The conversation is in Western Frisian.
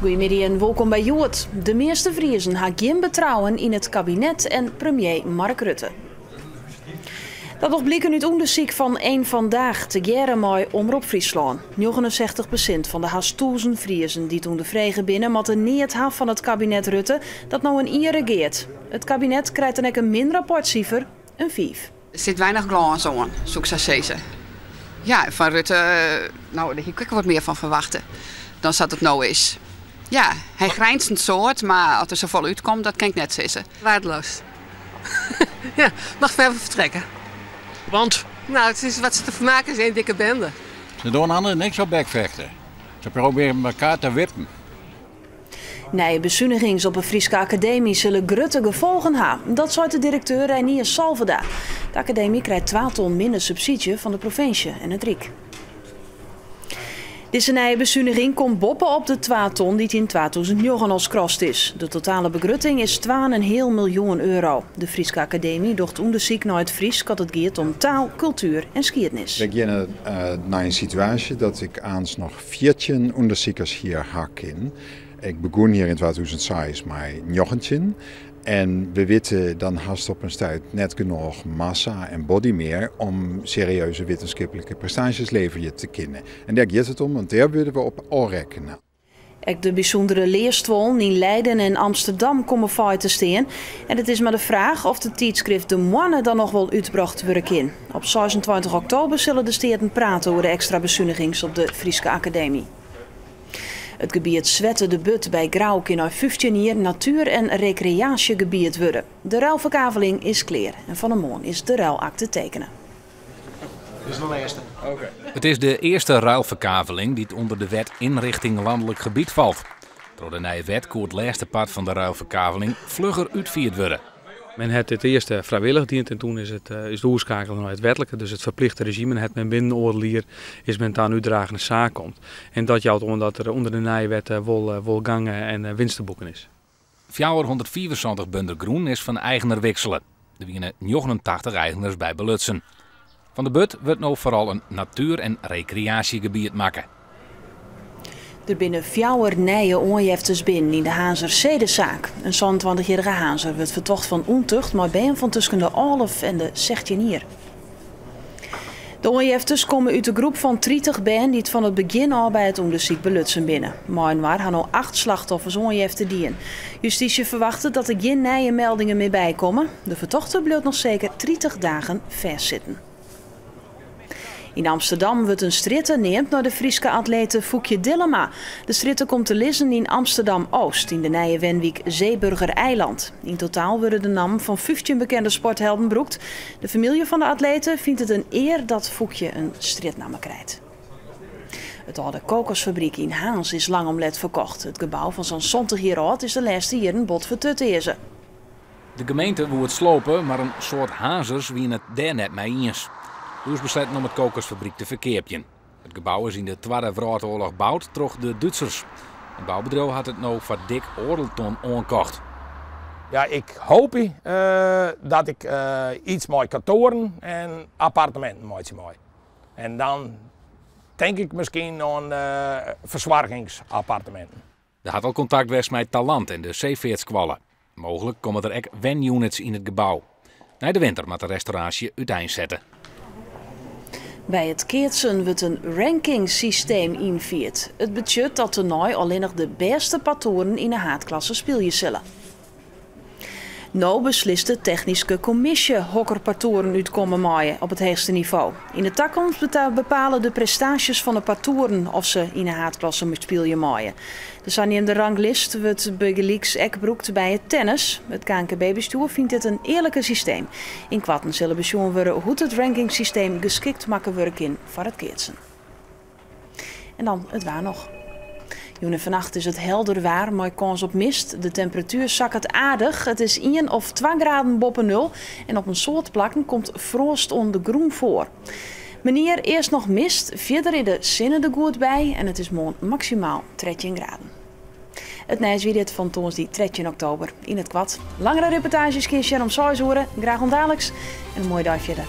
Goeiemiddei en wolkom by Hjoed. De measte Friezen ha gjin betrouwen yn it kabinet en premier Mark Rutte. Dat docht bliken út ûndersyk fan Een Vandaag tegearre mei Omrop Fryslân. 69% fan de hast 1000 Friezen dy't ûnderfrege binne moatte neat ha fan it kabinet Rutte dat no in jier regeart. It kabinet krijt dan ek in min rapportsifer, in 5. Der sit weinich glâns oan, soe ik sa sizze. Ja, fan Rutte, no, dêr hie ik ek wat mear fan ferwachte dan sa't it no is. Ja, hy grijnst in soad, mar oft der safolle útkomt, dat kin ik net sizze. Waardeloos. Ja, mag verder vertrekken. Want? Nou, het is wat ze te vermaken is één dikke bende. Ze doen anderen niks op bekvechten. Ze proberen elkaar te wippen. Nije besunigings op 'e Fryske Akademy sille grutte gefolgen ha. Dat seit de direkteur Reinier Salverda. De akademy krijt 2 ton minder subsydzje fan de provinsje en it Ryk. Dizze nije besuniging komt boppe-op de 2 ton dy't yn 2009 al skrast is. De totale begrutting is 2,5 miljoen euro. De Fryske Akademy docht ûndersyk nei it Frysk as it giet om taal, kultuer en skiednis. Wy geane nei in situaasje dat ik aanst noch 14 ûndersikers hjir ha kin. Ik begûn hjir yn 2006 mei 19 en we witte dan hast op in stuit net genôch massa en body mear om serieuze wittenskiplike prestaasjes leverje te kinnen. En dêr giet it om, want dêr wurde we op ôfrekkene. Ek de bysûndere learstuollen yn Leiden en Amsterdam komme faai te stean. En it is mar de fraach oft it tydskrift De Moanne dan noch wol útbrocht wurde kin. Op 26 oktober sille de steaten prate oer de ekstra besunigings op de Fryske Akademy. It gebiet Swette de Burd by Grou kin nei 15 jier natuer- en rekreaasjegebiet wurde. De ruilferkaveling is klear en fan 'e moarn is de ruilakte tekene. Dit is de lêste. It is de earste ruilferkaveling dy't ûnder de wet Inrichting Landelijk Gebied falt. Troch de nije wet koe it lêste part fan de ruilferkaveling flugger útfierd wurde. Men hat it earst frijwillich dien en toen is it is oerskakele nei it wetlike, dus it ferplichte rezjym. En hat men binnen oardel jier is men ta in útdragende saak komd. En dat jout oan dat der ûnder de nije wet wol wol gang en winst te boeken is. 475 bunder grûn is fan eigener wiksele. Der wiene 89 eigeners by belutsen. Fan de Burd wurdt no foaral in natuer- en rekreaasjegebiet makke. Der binne fjouwer nije oanjeftes binnen yn de Harnzer sedesaak. In 27-jierrige Harnzer wurdt fertocht fan ûntucht mei bern fan tusken de 11 en de 16 jier. De oanjeftes komme út de groep fan 30 bern dy't fan it begjin ôf by it ûndersyk belutsen binne. Mei-inoar ha no acht slachtoffers oanjefte dien. Justysje ferwachtet dat der gjin nije meldingen mear by komme. De fertochte bliuwt noch seker 30 dagen fêstsitten. Yn Amsterdam wurdt in strjitte neamd nei de Fryske atlete Foekje Dillema. De strjitte komt te lizzen yn Amsterdam-Oost, yn de nije wenwyk Zeeburgereiland. Yn totaal wurde de nammen fan 15 bekende sporthelden brûkt. De famylje fan de atlete fynt it in ear dat Foekje in strjitnamme krijt. It âlde kokosfabryk yn Harns is lang om let ferkocht. It gebou fan sa'n 70 jier âld is de lêste jierren bot fertutearze. De gemeente woe it slope, mar in soad Harnzers wiene it dêr net mei iens. Doe is besletten om it kokosfabryk te ferkeapjen. It gebou is yn de Twadde Wrâldoarloch boud troch de Dútsers. In boubedriuw hat it no foar dik oardel ton oankocht. Ja, ik hoopje dat ik iets mei kantoaren en apparteminten meitsje mei. En dan tink ik miskien oan fersoargingsapparteminten. Der hat al kontakt west mei Talant en de seefeartskoalle. Mooglik komme der ek wenunits yn it gebou. Nei de winter moat de restauraasje úteinsette. By it keatsen wurdt in rankingsysteem ynfierd. It betsjut dat tenei allinnich de bêste partoeren yn 'e haadklasse spylje sille. No beslist de technyske kommisje hokker partoeren útkomme meie op it heechste nivo. Yn de takomst bepale de prestaasjes fan de partoeren oft se yn 'e haadklasse spylje meie. De saneamde ranglist wurdt bygelyks ek brûkt by it tennis. It KNKB-bestjoer fynt dit in earliker systeem. Ynkoarten sille besjoen wurde hoe't it rankingsysteem geskikt makke wurde kin foar it keatsen. En dan it waar noch. Jûn en fannacht is it helder waar mei kâns op mist. De temperatuer sakket aardich. It is 1 of 2 graden boppe nul en op in soad plakken komt froast oan de grûn foar. Moarnier earst noch mist, fierder is de sinne der goed by en it is moarn maksimaal 13 graden. It nijs wie dit fan tongersdei 13 oktober. Yn it koart langere reportaazjes kinst sjen om 6 oere. Graach oant daliks en in moaie dei fierder.